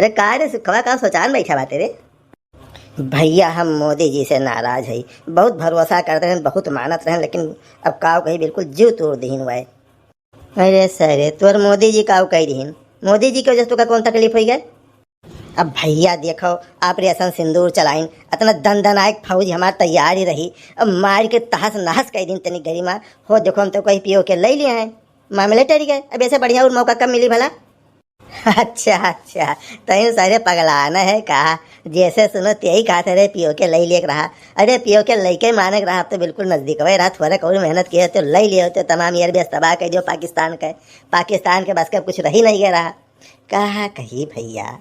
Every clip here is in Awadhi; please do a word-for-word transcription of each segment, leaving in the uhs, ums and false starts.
अरे का रे सुखवा, का सोचान बैठा बाटे रे? भैया, हम मोदी जी से नाराज है, बहुत भरोसा करते रहन, बहुत मानत रहन, लेकिन अब काव कही, बिल्कुल जीव तोड़ दिहिन हुआ है। अरे सरे, तोर मोदी जी काव कही दिहिन? मोदी जी के वजह से तोका कौन तकलीफ होई गए? अब भैया देखो, ऑपरेशन सिंदूर चलाइन, इतना दन दनायक फौज हमार तैयार ही रही, अब मार के तहस नहस कई दिन तनी गरिमा हो। देखो, हम तो कहीं पीओ के ले लिए हैं, मामले टरी गए। अब ऐसे बढ़िया और मौका कब मिली भला? अच्छा, अच्छा, तहीं सारे पगलाना है का? जैसे सुनो, तेही कहा थे, "रे, पीओ के लई लेके रहा।" अरे, पीओ के लई के माने के रहा, अब तो बिल्कुल नजदीक हुए रहा, थोड़ा और मेहनत किए तो लई लियो, तो तमाम यार बेस तबाह कर दियो पाकिस्तान के। पाकिस्तान के बस के कुछ रही नहीं गया रहा। कहा कही भैया,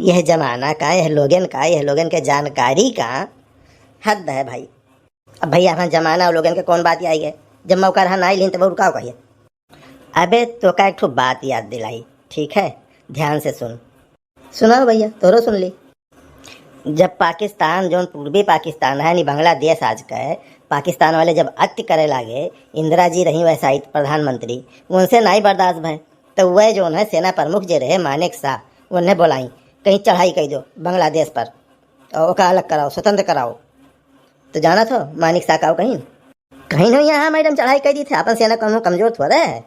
यह जमाना का, यह लोगन का, यह लोगन के जानकारी का हद है भाई। अब भैया, अपना जमाना और लोगन के कौन बात आई गए, जब मौका रहा ना ही लेन, तब और का कहिए। अबे, तोका एक ठो बात याद दिलाई, ठीक है? ध्यान से सुन। सुनाओ भैया, तोरो सुन ली। जब पाकिस्तान, जौन पूर्वी पाकिस्तान है, यानी बांग्लादेश आज का है, पाकिस्तान वाले जब अत्य करे लागे, इंदिरा जी रही वैसा ही प्रधानमंत्री, उनसे नाई बर्दाश्त भय, तो वह जौन है सेना प्रमुख जे रहे मानेक शाह, उन्हें बोलाई, कहीं चढ़ाई कर दो बांग्लादेश पर, और ओका अलग कराओ, स्वतंत्र कराओ। तो जानत हो मानेक शाह काव कहीं? कहीं नहीं, यहाँ मैडम चढ़ाई कर दी थे, अपन सेना कौनो कमजोर थोड़े है।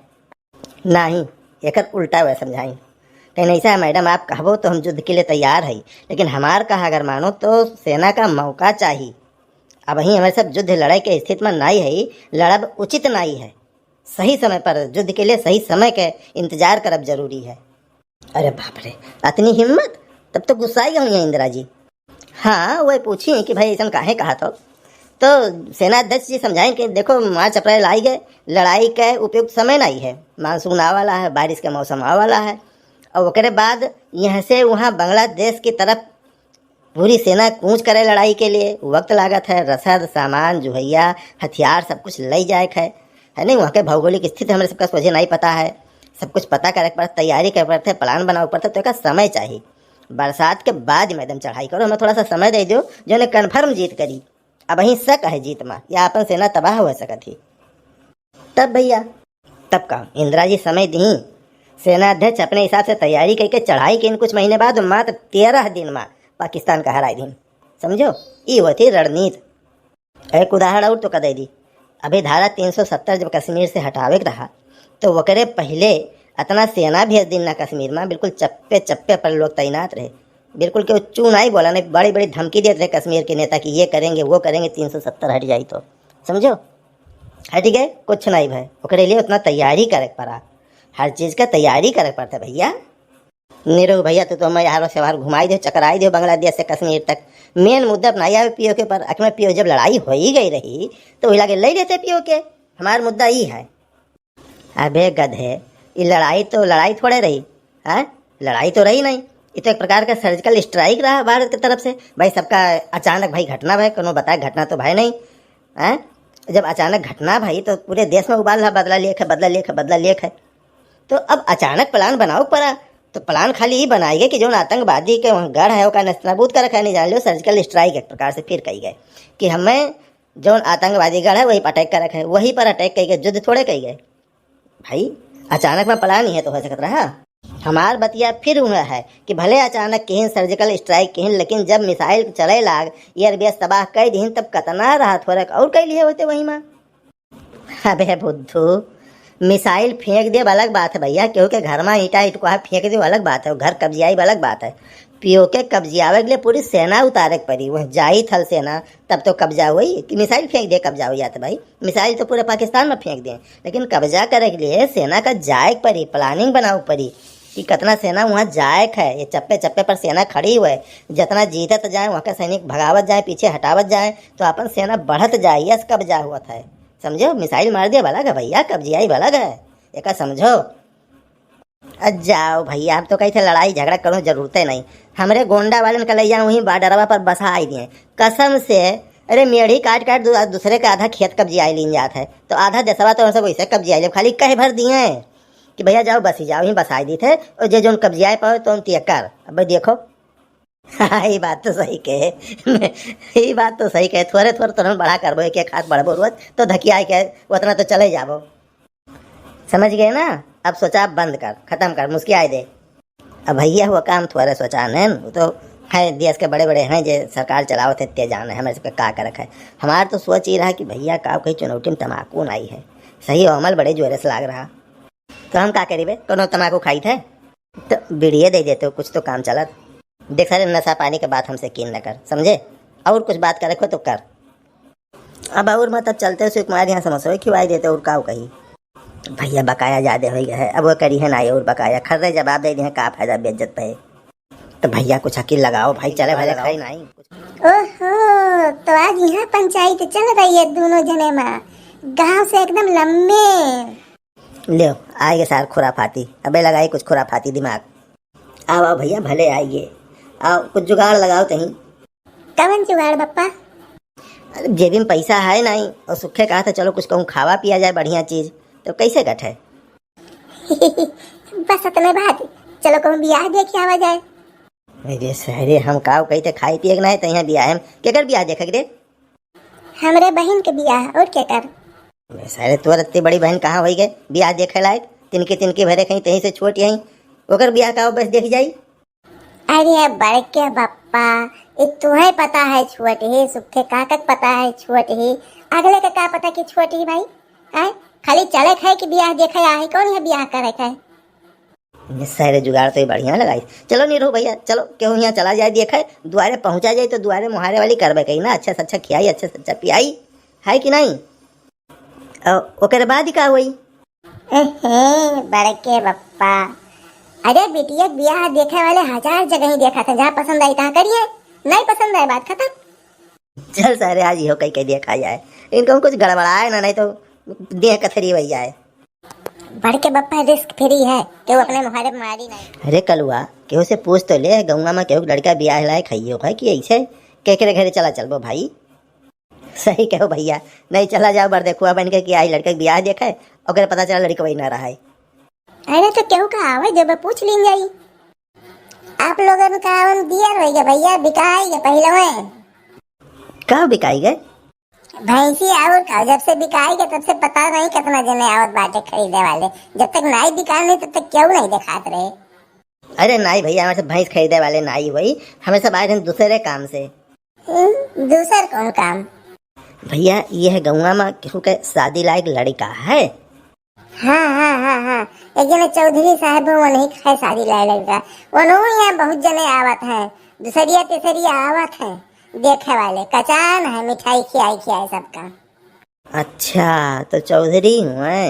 नहीं, एकर उल्टा वह समझाई। कहीं ऐसा है मैडम, आप कहबो तो हम युद्ध के लिए तैयार है, लेकिन हमार कहा अगर मानो तो सेना का मौका चाहिए। अब ही हमारे सब युद्ध लड़ाई के स्थिति में नहीं है, लड़ब उचित नहीं है। सही समय पर युद्ध के लिए सही समय के इंतजार करब जरूरी है। अरे बाप रे, अतनी हिम्मत! तब तो गुस्साई गई हैं इंदिरा जी। हाँ, वह पूछी कि भाई ऐसन काहे कहा तो? तो सेना अध्यक्ष जी समझाएं कि देखो, मार्च अप्रैल आई गए, लड़ाई का उपयुक्त समय नहीं है, मानसून आवा वाला है, बारिश का मौसम आवा वाला है, और ओकरे बाद यहाँ से वहाँ बांग्लादेश की तरफ पूरी सेना कूच करे लड़ाई के लिए, वक्त लागत है, रसद, सामान, जुहैया, हथियार सब कुछ ले जाए के है, है नहीं? वहाँ के भौगोलिक स्थिति हमरे सबका सोझे नहीं पता है, सब कुछ पता करे के पड़त, तैयारी करे के पड़त है, प्लान बनावे के पड़त है, तो एका समय चाहिए। बरसात के बाद मैडम चढ़ाई करो, हमें थोड़ा सा समय दे दो, जो उन्हें कन्फर्म जीत करी। अब वहीं शक है जीत में, या अपन सेना तबाह हो सकत ही। तब भैया, तब का इंदिरा जी समय दी, सेना अध्यक्ष अपने हिसाब से तैयारी करके चढ़ाई के कुछ महीने बाद मात्र तेरह दिन में पाकिस्तान का हराई दिन। समझो, ई होती रणनीति। एक उदाहरण और तो का दे दी, अभी धारा तीन सौ सत्तर जब कश्मीर से हटावे के रहा, तो ओकरे पहले इतना सेना भेज दिन ना कश्मीर में, बिल्कुल चप्पे चप्पे पर लोग तैनात रहे, बिल्कुल केहू चू नहीं बोला, नहीं बड़ी बड़ी धमकी देत रहे कश्मीर के नेता कि ये करेंगे, वो करेंगे, तीन सौ सत्तर हट जाई तो। समझो, हट गए, कुछ नहीं भय, ओकरे लिए उतना तैयारी करे के पड़ा, हर चीज का तैयारी करे के पड़ता भैया। नीरू भैया, तू तो हमें यार से बाहर घुमाई दे, चकराई दे बांग्लादेश से कश्मीर तक। मेन मुद्दा अपना आवे पीओ के पर, अकमे पीओ जब लड़ाई हो ही गई रही, तो वही लागे ले लेते पीओ के। हमार मुद्दा ई है। अबे गधे, ई लड़ाई तो लड़ाई थोड़े रही, हैं? लड़ाई तो रही नहीं, ये तो एक प्रकार का सर्जिकल स्ट्राइक रहा भारत की तरफ से। भाई, सबका अचानक भाई घटना भय, कोनो बताए घटना तो भय नहीं, हैं? जब अचानक घटना भई तो पूरे देश में उबाल रहा, बदला लेख है, बदला लेख है, बदला लेख है। तो अब अचानक प्लान बनाओ पड़ा, तो प्लान खाली ही बनाएगा कि जौन आतंकवादी के वहाँ गढ़ है, ओका नस्ताबूद कर रखा है, नहीं जान लो, सर्जिकल स्ट्राइक एक प्रकार से फिर कही गए कि हमें जौन आतंकवादी गढ़ है, वही पर अटैक कर रखा है, वही पर अटैक कही गए, युद्ध थोड़े कही गए। भाई, अचानक में प्लान ही है तो हो सकत रहा। हमार बतिया फिर हुआ है कि भले अचानक किहिन सर्जिकल स्ट्राइक किहिन, लेकिन जब मिसाइल चले लाग, एयरबेस तबाह कर दिहिन, तब कतना राहत हो रहा और कर लिए होते वही में। अबे बुद्धू, मिसाइल फेंक दे अलग बात है भैया, केहू के घर में ईंटा इटकुआ फेंक दे अलग बात है, घर कब्जियाई अलग बात है। पीओ के कब्जियावे के लिए पूरी सेना उतारे के पड़ी, वह जाई थल सेना, तब तो कब्जा हुई कि मिसाइल फेंक दे कब्जा हो जाते भाई। मिसाइल तो पूरे पाकिस्तान में फेंक दें, लेकिन कब्जा करे के लिए सेना का जाए के पड़ी, प्लानिंग बनावे के पड़ी कि कितना सेना वहाँ जाए के है। ये चप्पे चप्पे पर सेना खड़ी हुए, जितना जीतत जाए वहाँ के सैनिक भगावत जाए, पीछे हटावत जाए, तो अपन सेना बढ़त जाए, यस कब्जा हुआ था। समझो, मिसाइल मार दिया अलग है भैया, कब्जियाई अलग है, एका समझो। अ जाओ भैया, हम तो कही थे लड़ाई झगड़ा करो जरूरते नहीं। हमरे गोंडा वालन का ले जाओ वहीं बॉर्डरवा पर बसा आई दिए। कसम से, अरे मेढ़ी काट काट दू-, दूसरे का आधा खेत कब्जियाई लीन जात है, तो आधा देशवा तो हमसे वैसे कब्जियाई ले, खाली कहे भर दिए कि भैया जाओ बसी जाओ, वहीं बसाई दी थे, और जे जौन कब्जियाए पाओ तो उन तियकर। अब भाई देखो। हाँ, ये बात तो सही कहे। ये बात तो सही कहे, थोड़े थोड़े तो हम बढ़ा करबो, एक एक हाथ बढ़बो रोज, तो धकिया के उतना तो चले जाबो। समझ गए ना? अब सोचा बंद कर, खत्म कर, मुस्कियाए दे। अब भइया हुआ काम थोड़ा सोचान है, वो तो है देश के बड़े बड़े हैं, जे सरकार चलावत है, ते जाने हमें सबके का करक है। हमार तो सोच ही रहा कि भइया का कहीं चुनौटी में तमाकू नाई है। सही हो, अमल बड़े जोरे से लाग रहा। तो हम का करीबे, कोनो तमाकू खाई थे? तो बीड़िए दे देते हो, कुछ तो काम चलत। देख सारे, नशा पानी के बात हमसे कीन न कर, समझे? और कुछ बात करे को तो कर। अब और मत, अब चलते हो सुकुमार यहाँ समोसा खिवाई देते और का कही। भइया बकाया ज्यादा हो गया है, अब वो करी है ना और बकाया, खर्रे जवाब दे दिए, का फायदा बेइज्जत पे। तो भइया कुछ अकील लगाओ भाई, चले भले खाई नहीं। ओहो, तो आज यहाँ पंचायत चल रही है दोनों जने मा, गांव से एकदम लम्बे। ले आएगे सार खुराफाती, अबे लगाई कुछ खुराफाती दिमाग। आओ आओ भइया, भले आइए, आओ कुछ जुगाड़ लगाओ तहीं। कवन जुगाड़ बप्पा? अरे जेबी में पैसा है नहीं, और सुखे कहा था चलो कुछ कहूँ खावा पिया जाए बढ़िया चीज, तो कैसे गठे? बस इतने बात, चलो कहूँ बियाह देखे आवा जाए। अरे सारे, हम काव कही थे खाए पिए के नहीं, तो यहाँ बियाह हम केकर बियाह देखे रे? हमरे बहिन के बियाह, और केकर? अरे सारे, तोर इतनी बड़ी बहन कहाँ होई गए बियाह देखे लायक? तिनकी तिनकी भरे कहीं तहीं से छोट यहीं, ओकर बियाह का बस देख जाई। अरे बड़के बप्पा, ये तुम्हें पता है छोट ही, सुखे काका के पता है छोट ही, अगले के का पता कि छोट ही भाई? आय, खाली चले खाए कि बियाह देखे आहे, कौन है बियाह करे खाए? ये सारे जुगाड़ तो ये बढ़िया लगाई। चलो नीरू भइया, चलो केहू यहाँ चला जाए, देखे दुआरे पहुँचा जाए तो दुआरे मुहारे वाली करबे कही ना, अच्छा से अच्छा खियाई, अच्छा से अच्छा पियाई, है कि नहीं? अ, ओकर बाद का होई? एहे, बड़के बप्पा, अरे बिटिया के बियाह देखे वाले हजार जगह ही देखा था, जहाँ पसंद आई तहाँ करिए, नहीं पसंद आए बात खत्म। चल सारे, आज इहो कई कई देखा जाए, इनको कुछ गड़बड़ाए ना, नहीं तो देह कथरी वही जाए। बड़के बप्पा risk free है, केहू अपने मुहारे मारी नहीं। अरे कलुआ, केहू से पूछ तो ले, गौवा में केहू लड़का बियाह लायक है, यो है कि ऐसे केकरे घरे चला चलबो भाई? सही कहो भइया, नहीं चला जाओ बरदेखुआ बन के कि आई लड़के के बियाह देखे, ओकरे पता चला लड़का वही ना रहा है। अरे तो केहू का आवे देबे, पूछ लीन जाई। आप लोगन का आवन दियर होई गए भइया, बिकाई गए पहलवे। का बिकाई गए? भैंसी और का, जब से बिकाई गए तब से पता नहीं कितना जने आवत बाटे खरीदे वाले। जब तक नाई बिका नहीं तब तक केहू नहीं देखात रहे। अरे नाई भइया, हमारे सब भैंस खरीदे वाले नाई हुई, हमें सब आए थे दूसरे काम से। हम्म, दूसर कौन काम? भइया, ये है गौवा में केहू के शादी लायक लड़का है। हाँ, हाँ, हाँ, हाँ। एक जने चौधरी साहब हैं, उन्हीं का है शादी लायक लड़का। उन्हों यहाँ बहुत जने आवत हैं, दूसरिया तीसरिया आवत हैं देखे वाले। कचान है, मिठाई खियाई खियाई सबका। अच्छा, तो चौधरी हुए?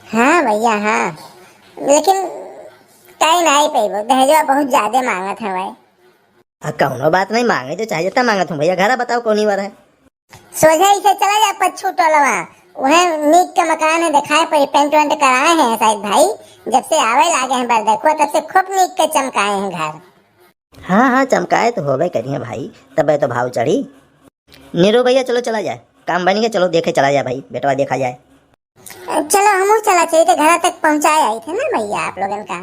हाँ भइया, हाँ, लेकिन कहीं नहीं पैबो, दहेजवा बहुत ज्यादा मांगत हवे। आ, कौनो बात नहीं, मांगे तो चाहे जितना मांगत हूँ भइया। घरा बताओ कौनी बार है? सोझे इसे चला जा पच्छू टोलवा, वह नीक के मकान है, दिखाए पड़ी, पेंट वेंट कराए हैं शायद भाई। जब से आवे लागे हैं बरदेखुआ, तब से खूब नीक के चमकाए हैं घर। हाँ हाँ, चमकाए तो होबे करिए भाई, तबे तो भाव चढ़ी। नीरू भइया, चलो चला जाए, काम बन गया, चलो देखे चला जाए भाई, बेटवा देखा जाए। चलो हमहू चला चाहिए, तो घर तक पहुँचाए आई थे ना भइया आप लोगन का।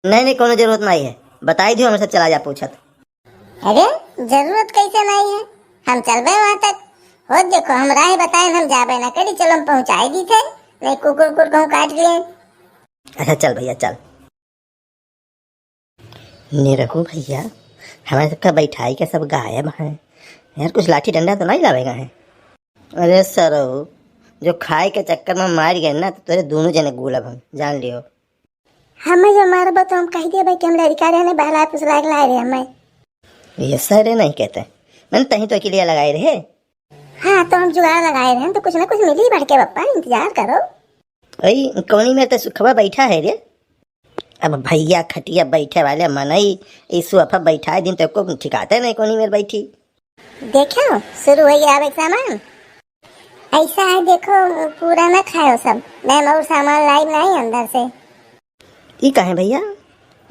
नहीं नहीं, कोनो जरूरत नहीं है, बताई दियो, हम सब चला जा पूछत। अरे जरूरत कैसे नहीं है, हम चलबे वहाँ तक। हो देखो, हम राह बताए, हम जाबे ना करी, चलो हम पहुँचाए दी थे, नहीं कुकुर कुकुर कहूँ काट लिए। अच्छा चल भइया चल। निरहू भइया, हमारे सबका बैठाई के सब गायब हैं यार, कुछ लाठी डंडा तो नहीं लावेगा है? अरे सरऊ, जो खाए के चक्कर में मार गए ना, तो तेरे दोनों जने गुलब हम, जान लियो। हमें जो मारबो तो हम कह देबे कि हम लड़का रहने बहला फुसला के लाए रहे हमें। ये सारे नहीं कहते, मैंने तहीं तो अकेले लगाए रहे। हाँ, तो हम जुगाड़ लगाए रहे, तो कुछ ना कुछ मिली बड़के बप्पा, इंतजार करो। ओई, कौनी में तो सुखवा बैठा है रे। अब भइया खटिया बैठे वाले मनई, ई सोफा बैठाए दिन तो को ठिकाते नहीं कौनी में बैठी। देखो, शुरू हो गया अब एक सामान। ऐसा है, देखो, पूरा ना खायो सब, मैं और सामान लाई नहीं अंदर से। ई काहे भइया?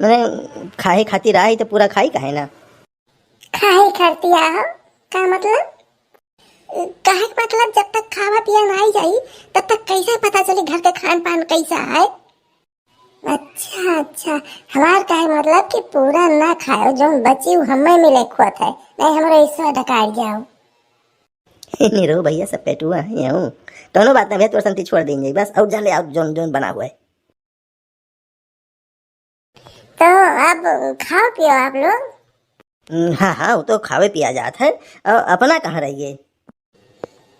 मैंने खाए खातिर आई तो पूरा खाई काहे ना? खाए खातिर आओ, का मतलब? काहे के मतलब, जब तक खावा पिया ना आई जाई, तब तक कैसे पता चली घर के खान पान कैसा है? अच्छा, अच्छा, हमार कहे मतलब कि पूरा ना खाओ, जौन बची उ हमें मिले खुआत है, नहीं हमरो हिस्सा ढकार जाओ। निरहू भइया सब पेटुआ हैं, यूं। कौनो बात ना भइया, तोर संती छोड़ देंगे बस, और जा ले आओ जौन जौन बना हुआ है। तो अब खाओ पियो आप लोग। हम्म, हाँ, हाँ, वो तो खावे पिया जात है। अ, अपना कहाँ रहिए?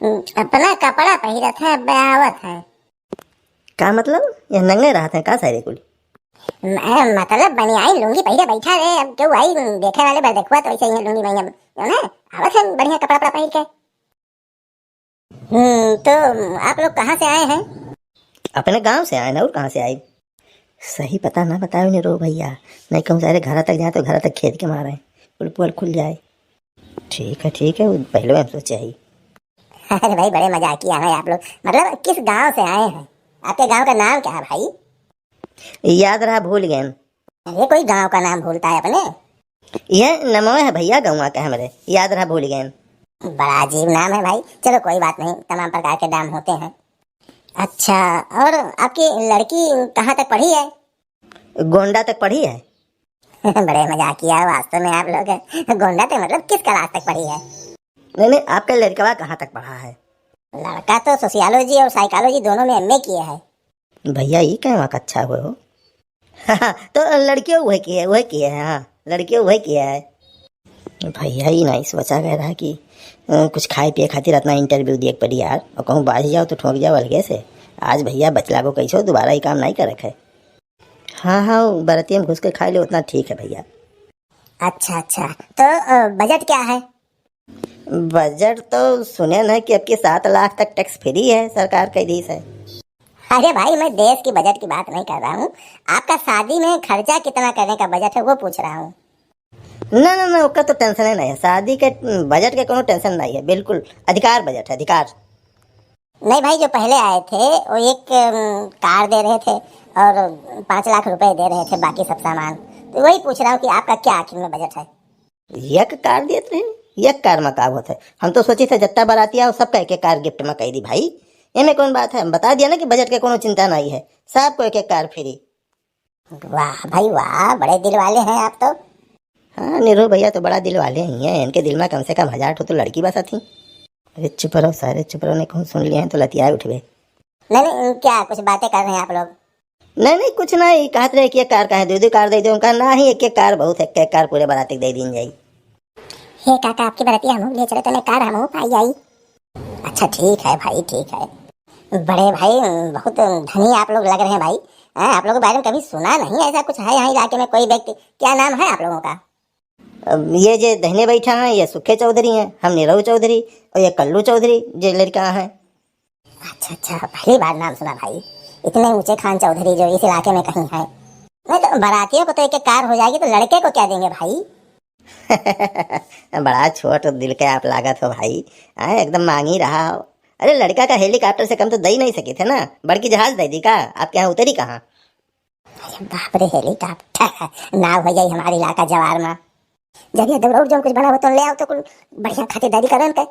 हम्म, अपना कपड़ा पहिरत है, अब आवत है। का मतलब? ये नंगे रहत है का सारे कुल? म-, मतलब बनियाई लुंगी पहिरे बैठा रहे, अब केहू आई देखे वाले बा, देखुआ तो ऐसे ही है लुंगी भैया, जो ना आवत है बढ़िया कपड़ा, कपड़ा पहिर के। हम्म, तो आप लोग कहाँ से आए हैं? अपने गांव से आए ना, और कहाँ से आए? सही पता ना बताओ निरो भैया, नहीं कहूँ सारे घर तक जाए तो घर तक खेद के मारे, पुल पुल खुल जाए। ठीक है, ठीक है, वो पहले हम सोचे ही। अरे भाई, बड़े मजाकिया हैं आप लोग। मतलब, किस गांव से आए हैं? आपके गांव का नाम क्या है भाई? याद रहा, भूल गए। अरे, कोई गांव का नाम भूलता है अपने? ये नमवे है भैया, गौवा के हमरे, याद रहा, भूल गए। बड़ा अजीब नाम है भाई। चलो, कोई बात नहीं, तमाम प्रकार के नाम होते हैं। अच्छा, और आपकी लड़की कहाँ तक पढ़ी है? गोंडा तक पढ़ी है। बड़े मजाकिया हो वास्तव में आप लोग। गोंडा तक मतलब किस क्लास तक पढ़ी है? नहीं, नहीं, आपका लड़कवा कहाँ तक पढ़ा है? लड़का तो सोशियोलॉजी और साइकोलॉजी दोनों में एमए किए है। भैया, ई कहवा का अच्छा हुए हो? तो लड़कियों वही किए, वही किए है, हाँ, लड़कियों वही किए है। भैया, ई नहीं सोचा गया रहा कि, अ, कुछ खाए पिए खातिर इतना इंटरव्यू दिए के पड़ी यार, और कहूँ बाज जाओ तो ठोंक जाओ अलगे से। आज भैया बचला को कैसे दोबारा ये काम नहीं करे है। हाँ, हाँ, वो बरतिया में घुस के खा ले, उतना ठीक है भैया। अच्छा, अच्छा, तो, अ, बजट क्या है? बजट तो सुने न कि अब की सात लाख तक टैक्स फ्री है, सरकार कह दी है। अरे भाई, मैं देश की बजट की बात नहीं कर रहा हूँ, आपका शादी में खर्चा कितना करने का बजट है, वो पूछ रहा हूँ। ना, ना, ना, उसका तो टेंशन ही नहीं है, शादी के, बजट के कोनो टेंशन नहीं है, बिल्कुल अधिकार बजट है, अधिकार। नहीं भाई, जो पहले आए थे, वो एक, अम, कार दे रहे थे और पाँच लाख रुपए दे रहे थे, बाकी सब सामान। तो वही पूछ रहा हूँ कि आपका क्या आखिर में बजट है? एक कार देत रहे, एक कार में का होत है? हम तो सोची थे, जितना बाराती आओ, सबका एक एक कार गिफ्ट में कह दी भाई। एमे कौन बात है? हम बता दिया ना कि बजट के कोनो चिंता नहीं है, सबको एक एक कार फ्री। वाह भाई वाह, बड़े दिल वाले हैं आप तो। हाँ, निरू भैया तो बड़ा दिल वाले ही हैं, इनके दिल में कम से कम हजार ठो तो लड़की बसा थी। अरे चुप रहो सारे, चुप रहो, नहीं कहूँ सुन लिए हैं तो लतियाए उठबे। नहीं, नहीं, क्या कुछ बातें कर रहे हैं आप लोग? नहीं, नहीं, कुछ नहीं, कहत रहे कि एक कार का है, दो दो कार दे दो, उनका ना ही, एक एक कार बहुत है, एक एक कार पूरे बाराती के दे दीन जाई। हे काका, आपकी बरतिया हमहू ले चलो, तने कार हमहू पाई जाई। अच्छा, ठीक है भाई, ठीक है। बड़े भाई, बहुत धनी आप लोग लग रहे हैं भाई। हाँ, आप लोगों के बारे में कभी सुना नहीं ऐसा कुछ है यहाँ इलाके में कोई व्यक्ति। क्या नाम है आप लोगों का? अब ये जे दहिने बैठा है, ये सुखे चौधरी हैं, हम निरहू चौधरी, और ये कल्लू चौधरी, जे लड़का है। अच्छा, अच्छा, पहली बार नाम सुना भाई, इतने ऊंचे खान चौधरी जो इस इलाके में कहीं है। नहीं तो बारातियों को तो एक एक कार हो जाएगी, तो लड़के को क्या देंगे भाई? बड़ा छोट दिल के आप लागत हो भाई, आए, एकदम मांगी रहा हो। अरे, लड़का का हेलीकॉप्टर से कम तो दे ही नहीं सकी थे ना, बड़की जहाज दे दी का? आपके यहाँ उतरी कहाँ? अरे बाप रे, हेलीकॉप्टर ना हो जाई हमारे इलाका जवार में। जब ये दौड़ जौन कुछ बना हो तो ले आओ, तो कुल बढ़िया खातिरदारी करन के।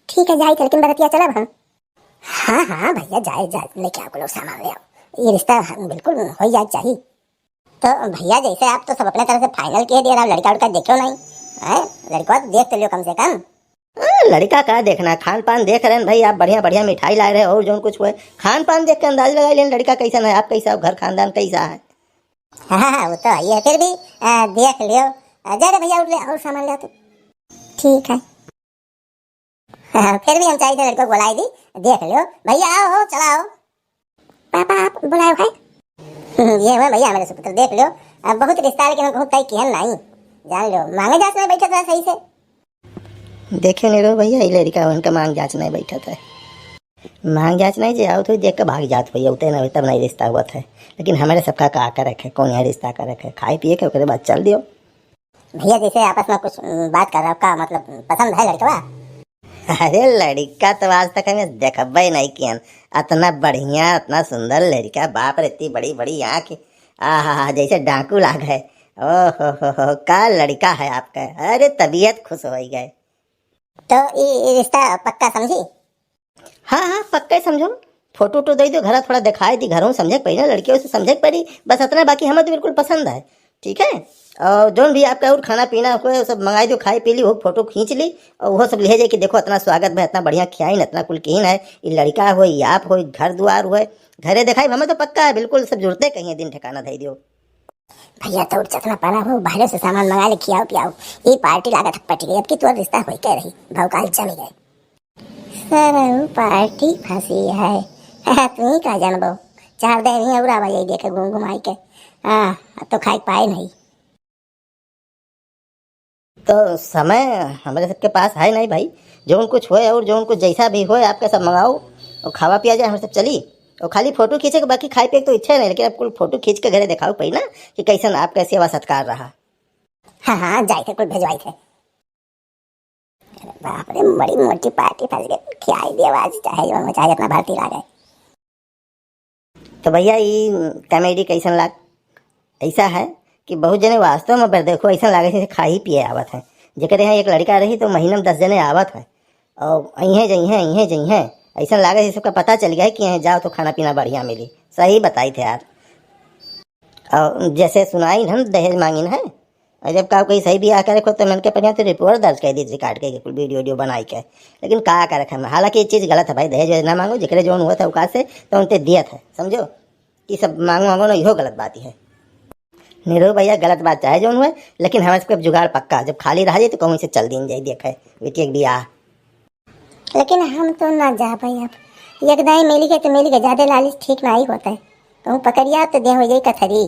ठीक है, जाई, लेकिन बरतिया चलब हम। हाँ, हाँ भैया, जाए, जाए, लेके आओ, कुल सामान ले आओ, ये रिश्ता हम बिल्कुल हो जाए चाहिए। तो भैया, जैसे आप तो सब अपने तरफ से फाइनल किए दिए रहा, लड़का उड़का देखो नहीं, हैं? लड़का तो देख तो लियो कम से कम। हाँ, लड़का का देखना, खान पान देख रहे हैं भाई, आप बढ़िया बढ़िया मिठाई लाए रहे और जौन कुछ हुए, खान पान देख के अंदाज लगा लें लड़का कैसन है, आप कैसा हो, घर खानदान कैसा है। हाँ, हाँ, वो तो है ही है, फिर भी, आ, देख लियो। आ, जा रे भैया, उठ ले और सामान ले आ तू। ठीक है। हाँ, फिर भी हम चाहिए थे लड़कों को बुलाई दी, देख लियो। भैया आओ, हो, चला आओ। पापा, आप बुलाए भाई। ये हुए भैया हमारे सुपुत्र, देख लियो। अब बहुत रिश्ता है, लेकिन हम कहूँ तय किहन नहीं। जान लियो, मांगे जात नहीं बैठे थोड़ा सही से। देखियो निरो भैया, ई लड़का उनका मांग जांच नहीं बैठत है। मांग जांच नहीं जे आओ तो देख के भाग जात भैया, उतने नहीं तब नहीं रिश्ता हुआ था। लेकिन हमारे सबका का करे है, कौन यहाँ रिश्ता करे है, खाए पिए के ओकरे बाद चल दियो। भैया जैसे आपस में कुछ, उम, बात कर रहा हो, का मतलब पसंद है लड़कवा? अरे लड़का तो आज तक हमें देखबे नहीं कियन, इतना बढ़िया, इतना सुंदर लड़का, बाप रे, इतनी बड़ी बड़ी आँख, आहा, जैसे डाकू लाग है। ओ हो हो हो, का लड़का है आपका, अरे तबीयत खुश हो गए। तो ई, ई रिश्ता पक्का समझी? हाँ, हाँ, पक्का ही समझो। फोटो वोटो दे दो, घर थोड़ा दिखाई दी, घरों समझे के पड़ी ना, लड़कियों से समझे के पड़ी, बस इतना, बाकी हमें तो बिल्कुल पसंद है, ठीक है? और जौन भी आपका और खाना पीना हो, सब मंगाई दो, खाई पी ली, वो फोटो खींच ली, और वो सब ले जाए कि देखो, इतना स्वागत है, इतना बढ़िया खियाइन, इतना कुल कीन है, ये लड़का हो, ये आप हो, घर दुआर हो, घरे दिखाई, हमें तो पक्का है, बिल्कुल सब जुड़ते कहीं दिन ठिकाना दे दियो। भैया, तोर चतना पना हो, बाहरे से सामान मंगा ले, खियाओ पियाओ। ई पार्टी लागत है पटी गई, अब की तोर रिश्ता होई के रही, भौकाल जमी गए। सरऊ पार्टी फंसी है। तू ही का जानबो, चार दिन ही और आवा यही देखे घूम घुमाई के। हाँ, अब तो खाई पाए नहीं। तो समय हमरे सबके पास है नहीं भाई, जौन कुछ होए और जौन कुछ जैसा भी होए आपके सब मंगाओ और खावा पिया जाए, हम सब चली। और खाली फोटो खींचे के, बाकी खाए पिए के तो इच्छा नहीं, लेकिन अब कुल फोटो खींच के घरे दिखाओ पड़ी ना कि कैसन आपका सेवा सत्कार रहा। हाँ हाँ, जाए थे कुल भेजवाई थे। अरे बाप रे, बड़ी मोटी पार्टी फंस गई, खियाई दिया आज, चाहे जो हो, चाहे जितना भर्ती लागे। तो भैया, ई कॉमेडी कैसन लाग? ऐसा है कि बहुत जने वास्तव में, पर देखो, ऐसा लागे जैसे खाई पिए आवत है। जेकर यहाँ एक लड़का रही तो महीना में दस जने आवत है, और अइहें जइहें, अइहें जइहें, ऐसा लागे जैसे सबका पता चल गया है कि यहाँ जाओ तो खाना पीना बढ़िया मिली। सही बताई थे यार। और जैसे सुनाई हम दहेज मांगिन है, और जब का कोई सही बियाह करे को तो मन के बढ़िया तो रिपोर्ट दर्ज कर दी, रिकॉर्ड करके कुल वीडियो वीडियो बनाई के। लेकिन का करे हम, हालांकि ये चीज़ गलत है भाई, दहेज वहेज ना मांगो, जेकरे जौन हुआ था औकात से तो उनते दिया था, समझो। ये सब मांगो मांगो ना, इहो गलत बात ही है। निरू भैया, गलत बात चाहे जौन हुए, लेकिन हमारे सबके जुगाड़ पक्का, जब खाली रह जाए तो कहूँ से चल दीन जाए, देखे बेटी एक बियाह। लेकिन हम तो ना जा पाए, अब एक दाई मिली गए तो मिली गए, ज्यादा लालच ठीक ना ही होता है, कहूँ पकड़िया तो दे हो जाए कथरी।